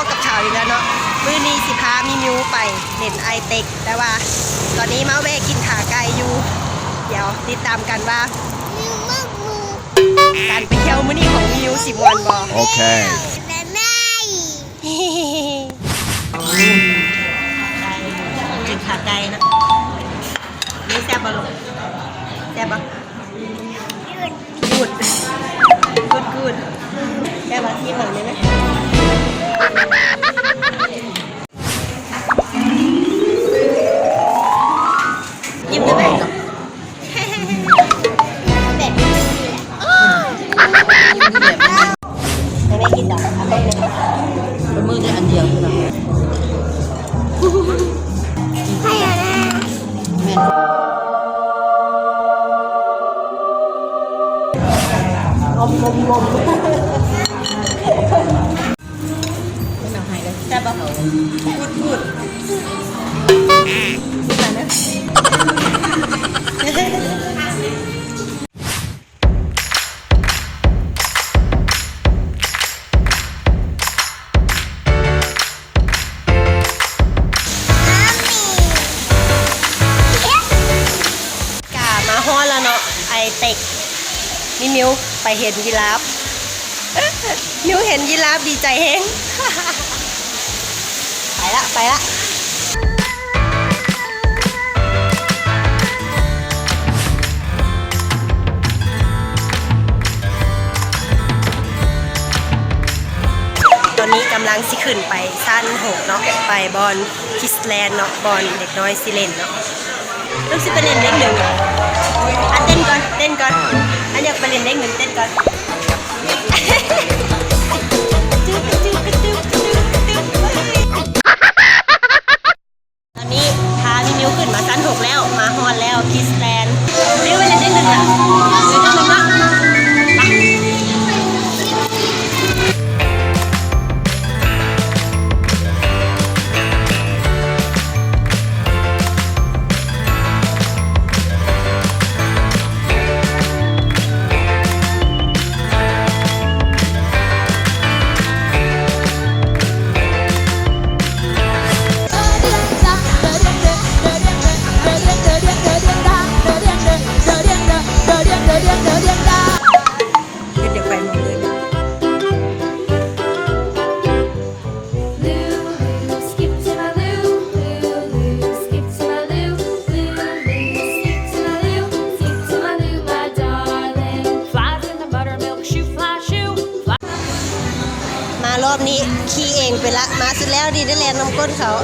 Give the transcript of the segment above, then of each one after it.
ກັບຂ່າວອີກແລ້ວເນາະ. ມື້ນີ້ຊິພາມີມິວໄປຫຼິ້ນໄອເຕັກ ແຕ່ວ່າຕອນນີ້ມາແວ່ກິນຂາໄກ່ຢູ່. ດຽວຕິດຕາມກັນວ່າການໄປທ່ຽວມື້ນີ້ຂອງມິວຊິມ່ວນບໍ່. ໂອເຄ ກິນຂາໄກ່ເນາະ. ນີ້ແຊບບໍ່ລູກ? ແຊບບໍ່? ກູດ ກູດ ກູດ ແຊບບໍ່? ຊີມເບິ່ງໄດ້ໄໝ? ກິນໄດ້ໄໝ? ແບບນີ້ແຫຼະ ໃຫ້ແມ່ກິນດອກ ເອົາໄປເລີຍ ປາໝຶກໄດ້ອັນດຽວເທົ່ານັ້ນ ໃຫ້ແລ້ວນະ ແມ່ນ ແຊບບໍ່? ກູດ ກູດ ກູດ ມາເດີ. ກະມາຮອດແລ້ວເນາະ ໄອເຕັກ. ມີມິວໄປເຫັນຢີລາຟ ມິວເຫັນຢີລາຟດີໃຈແຮງ. ໄປລະ ໄປລະ. ຕອນນີ້ກຳລັງຊິຂຶ້ນໄປຊັ້ນຫົກເນາະ ໄປບ່ອນຄິດສແລນເນາະ ບ່ອນເດັກນ້ອຍຊິຫຼິ້ນເນາະ. ລູກຊິໄປຫຼິ້ນເດ້ງດຶງ. ອ່ະ ເຕັ້ນກ່ອນ ເຕັ້ນກ່ອນ. ອ່ະ ຢາກໄປຫຼິ້ນເດ້ງດຶງ ເຕັ້ນກ່ອນ. ຕອນນີ້ພາມີມິວຂຶ້ນມາຊັ້ນຫົກແລ້ວ ມາຮອດແລ້ວ ຄິດສແລນ. ມິວໄປຫຼິ້ນເດ້ງດຶງລະ ເດີນເດີນເນາະ ໄປ. ມາລອບນີ້ຂີ່ເອງໄປລະ ມາສຸດແລ້ວ ດີໄດ້ແລ່ນນຳກົ້ນເຂົາ.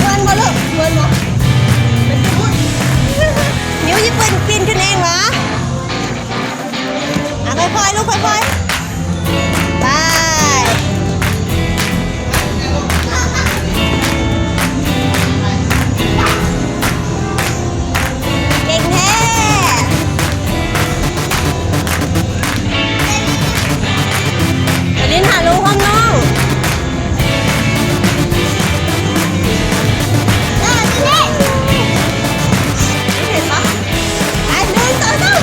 ມ່ວນບໍ່ລູກ? ມ່ວນບໍ່? ມິວຊິເປີດປີນຂຶ້ນເອງຫວາ? ອ່ະ ຄ່ອຍໆ ລູກ ຄ່ອຍໆ ໄປ. ເກັ່ງແທ້. ໄປຫຼິ້ນຫາລູກຮ່ວມນ້ອງ. ເຫັນປະ? ໄປ ໜຶ່ງ ສອງ ສາມ.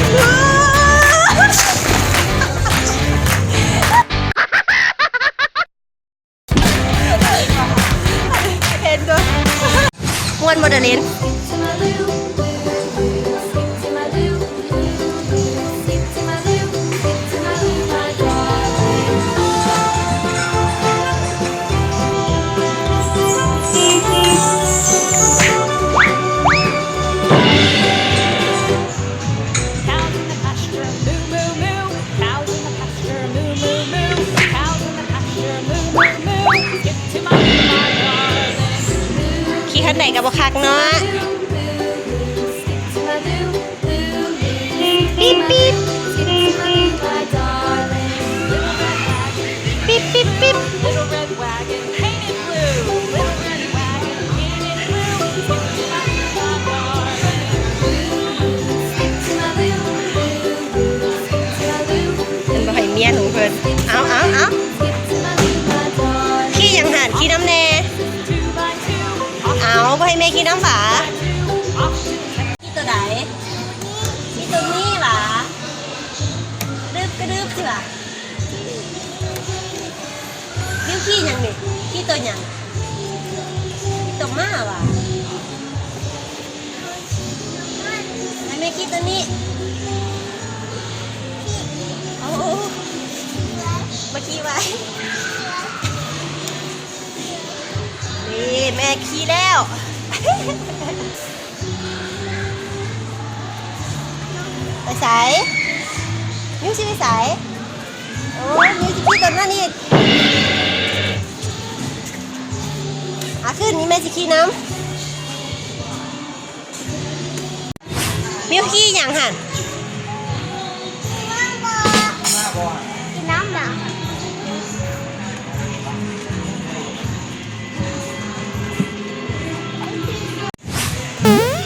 ໃດກໍບໍ່ຄັກເນາະ. ປີບປີບ ປີບປີບປີບ. ເພິ່ນບໍ່ໃຫ້ເມຍຂອງເພິ່ນ. ເອົາ ເອົາ ເອົາ ຂີ່ຫຍັງຫັ້ນ? ຂີ່ນຳແດ່. ເອົາ ບໍ່ໃຫ້ແມ່ຂີ່ນຳຫວາ? ຂີ່ໂຕໃດ? ຂີ່ໂຕນີ້ຫວາ? ກະດຶບກະດຶບຊິຫວາ? ບິວຂີ່ຫຍັງນີ້? ຂີ່ໂຕຫຍັງ? ຂີ່ໂຕມ້າຫວາ? ໃຫ້ແມ່ຂີ່ໂຕນີ້. ໂອ້ ມາຂີ່ໄວ້. ນີ້ແມ່ຂີ່ແລ້ວ. ໄປໃສ? ມິວຊິໄປໃສ? ໂອ້ ມິວຊິຂີ່ໂຕນັ້ນອີກ. ອາ ຂຶ້ນ ນີ້ແມ່ຊິຂີ່ນຳ. ມິວຂີ່ຫຍັງຫັ້ນ? ກິນນ້ຳບໍ່?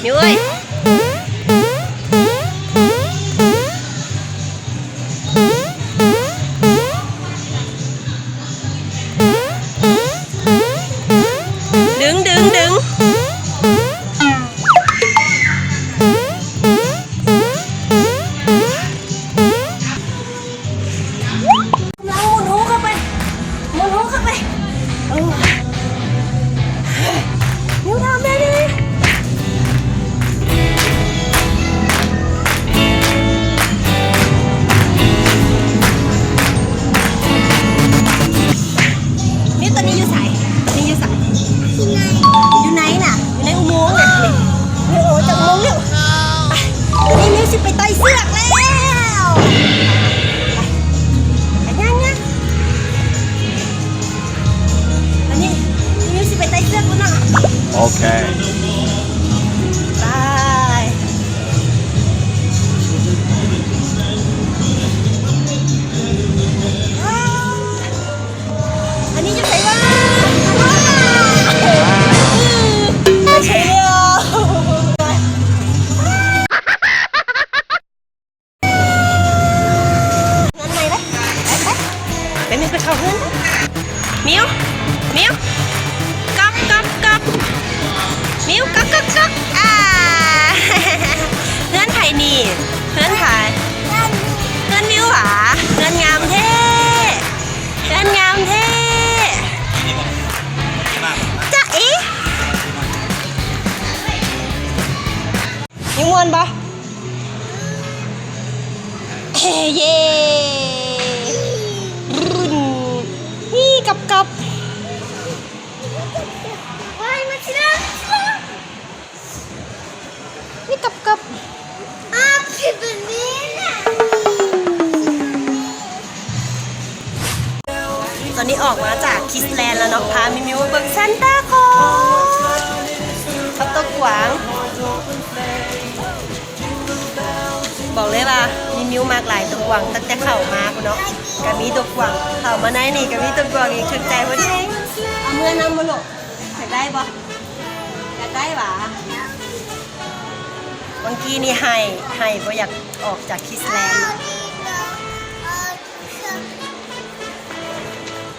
ມິວເອີຍ ດຶງ ດຶງ ດຶງ. ກຳລັງໝູນຫົວເຂົ້າໄປ ໝູນຫົວເຂົ້າໄປ. ເອີ ຢູ່ທາງແມ່ນີ້. ນີ້ ຕອນນີ້ຢູ່ໃສ? ຕອນນີ້ຢູ່ໃສ? ຢູ່ໃນ ຢູ່ໃນນະ ຢູ່ໃນອຸໂມງນະ. ນີ້ ໂອ້ຍ ຈັກໂມງແລ້ວ. ຕອນນີ້ມິວຊິໄປໄຕ່ເຊືອກແລ້ວ. ໄປ ໄປ ຍ່າງ ຍ່າງ. ຕອນນີ້ມິວຊິໄປໄຕ່ເຊືອກແລ້ວເນາະ. ໂອເຄ ບາຍ. ອັນນີ້ຢູ່ໃສວະ? ບໍ່ໃຊ່ແລ້ວ. ເຮືອນໃໝ່ເດ້. ໄປ ໄປ ໄປ ມິວໄປເຂົ້າເຮືອນ. ມິວ ມິວ ກັອກ ກັອກ ກັອກ. ມິວ ກັອກ ກັອກ ກັອກ. ອາ ເຮືອນໃຜນີ້? ເຮືອນໃຜ? ເຮືອນມິວຫວາ? ເຮືອນງາມແທ້. ເຮືອນງາມແທ້. ຈ໊ະເອ ມີມ່ວນບໍ່? ເຢ້ ບຣຶ້ນ ນີ້ກັບກັບ. ນີ້ກັບກັບ. ຕອນນີ້ອອກມາຈາກຄິດແລນແລ້ວເນາະ ພາມິມິວມາເບິ່ງຊານຕາຄອສກັບຕົວກວາງ. ບອກເລີຍວ່າມິມິວມັກຫຼາຍຕົວກວາງ ຕັ້ງແຕ່ເຂົ້າມາພຸ້ນເນາະ ກະມີຕົວກວາງ ເຂົ້າມາໃນນີ້ກະມີຕົວກວາງອີກ ຖືກໃຈເພິ່ນແຮງ. ເອົາເມືອນຳບໍ່ລູກ? ຢາກໄດ້ບໍ່? ຢາກໄດ້ຫວາ? ບາງທີນີ້ໄຫ້ ໄຫ້ບໍ່ຢາກອອກຈາກຄິດແລນ.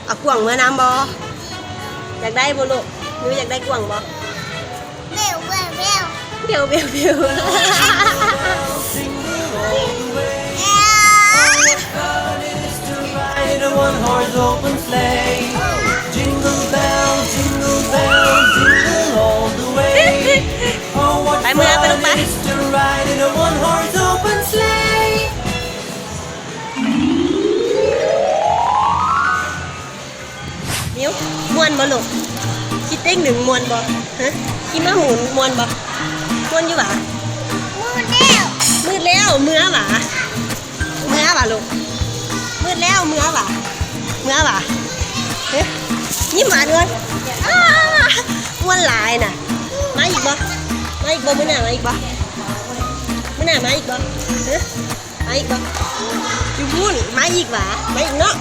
ເອົາກວາງເມືອນຳບໍ່? ຢາກໄດ້ບໍ່ລູກ? ມີຢາກໄດ້ກວາງບໍ່? ເບວ ເບວ ເບວ. ໄປເມືອ ໄປລູກໄປ. ມິວ ມ່ວນບໍ່ລູກ? ຂີ່ເຕັ້ງດຶງມ່ວນບໍ່? ຮະ? ຂີ່ມ້າໝູນມ່ວນບໍ່? ມ່ວນຢູ່ຫວາ? ມືດແລ້ວ ມືດແລ້ວ ເມືອຫວາ? ເມືອຫວາລູກ? ມືດແລ້ວ ເມືອຫວາ? ເມືອຫວາ? ຮະ? ຍິ້ມຫວານກ່ອນ. ອ້າ ມ່ວນຫຼາຍນະ. ອີກບໍ່? ມາອີກບໍ່? ມື້ໜ້າມາອີກບໍ່? ມື້ໜ້າມາອີກບໍ່? ຮະ? ມາອີກບໍ່? ຢູ່ພຸ້ນ ມາອີກຫວາ? ມາອີກເນາະ.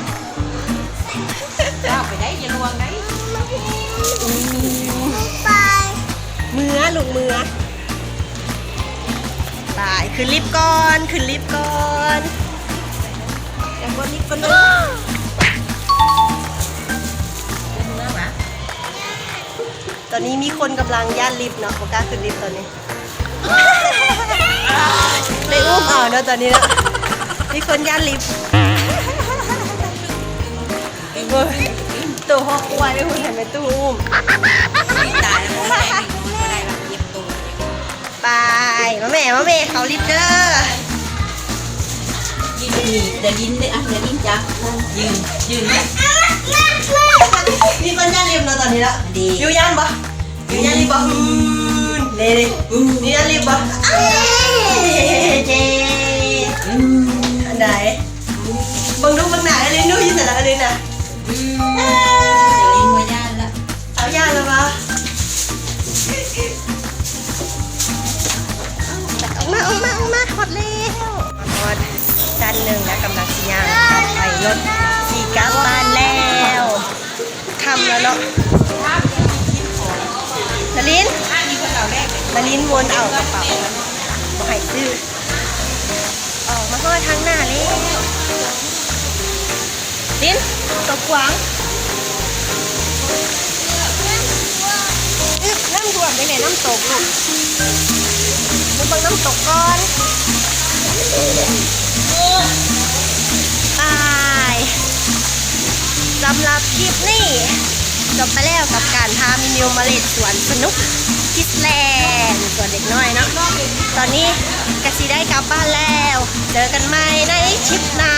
ເຈົ້າໄປໄດ້ ຢ່າລວງໄດ້. ອືມ ໄປ ເມືອລູກ ເມືອ. ໄປ ຂຶ້ນລິບກ່ອນ ຂຶ້ນລິບກ່ອນ. ແຕ່ບໍ່ລິບກ່ອນເດີ. ຕອນນີ້ມີຄົນກຳລັງຢ້ານລິບເນາະ ບໍ່ກ້າຂຶ້ນລິບຕອນນີ້. ໄດ້ອຸ້ມເອົາເນາະຕອນນີ້ເນາະ ມີຄົນຢ້ານລິບ. ໂອ້ຍ ໂຕຮອບຄົວເດ້ ເຫັນແມ່ຕູ້ອຸ້ມ. ຕາຍແລ້ວ ບໍ່ໄດ້ ບໍ່ໄດ້ລະ ເຈັບໂຕ. ໄປ ມາແມ່ ມາແມ່ ເຂົ້າລິບເດີ. ນີ້ ດາລິນເດ້ ອ່ະ ດາລິນຈັບ ຢືນ ຢືນ. ມີຄົນຢ້ານລິບເນາະຕອນນີ້ເນາະ. ຢູ່ຢ້ານບໍ່? ຢູ່ຢ້ານລິບບໍ່? ເດ້ ເດ້ ຢູ່ຢ້ານລິບບໍ່? ເອີ ເຈ ອັນໃດ? ເບິ່ງດູ ເບິ່ງໜ້າເອື້ອຍລິນດູ ຢູ່ໃສລະເອື້ອຍລິນນະ? ອືມ ດາລິນບໍ່ຢ້ານລະ. ເອົາ ຢ້ານລະບໍ່? ອອກມາ ອອກມາ ອອກມາ ຮອດແລ້ວ. ມາຮອດຊັ້ນໜຶ່ງແລ້ວ ກຳລັງຊິຍ່າງກັບໄປລົດ ຊິກັບບ້ານແລ້ວ. ຄ່ຳແລ້ວເນາະ. ດາລິນ ດາລິນວົນເອົາກະເປົາ ບໍ່ໃຫ້ຊື້. ອອກມາຮອດທາງໜ້າແລ້ວ. ລິນ ຕົກຂວາງ. ອຶບ ນ້ຳຖ້ວມ ໄປແມ່ນ້ຳຕົກລູກ. ມາເບິ່ງນ້ຳຕົກກ່ອນ. ໄປ ສຳລັບຄລິບນີ້ ຈົບໄປແລ້ວກັບການພາມີມິວມາຫຼິ້ນສວນສະໜຸກ ຄິດແລນ ສວນເດັກນ້ອຍເນາະ. ຕອນນີ້ກະຊິໄດ້ກັບບ້ານແລ້ວ ເຈີກັນໃໝ່ໃນຄລິບໜ້າ.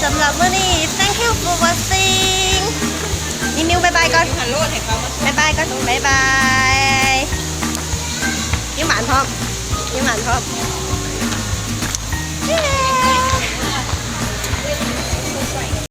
ສຳລັບມື້ນີ້ thank you for watching. ມີມິວບາຍບາຍກ່ອນ ບາຍບາຍກ່ອນ ບາຍບາຍ. ຍິ້ມຫວານພ້ອມ ຍິ້ມຫວານພ້ອມ.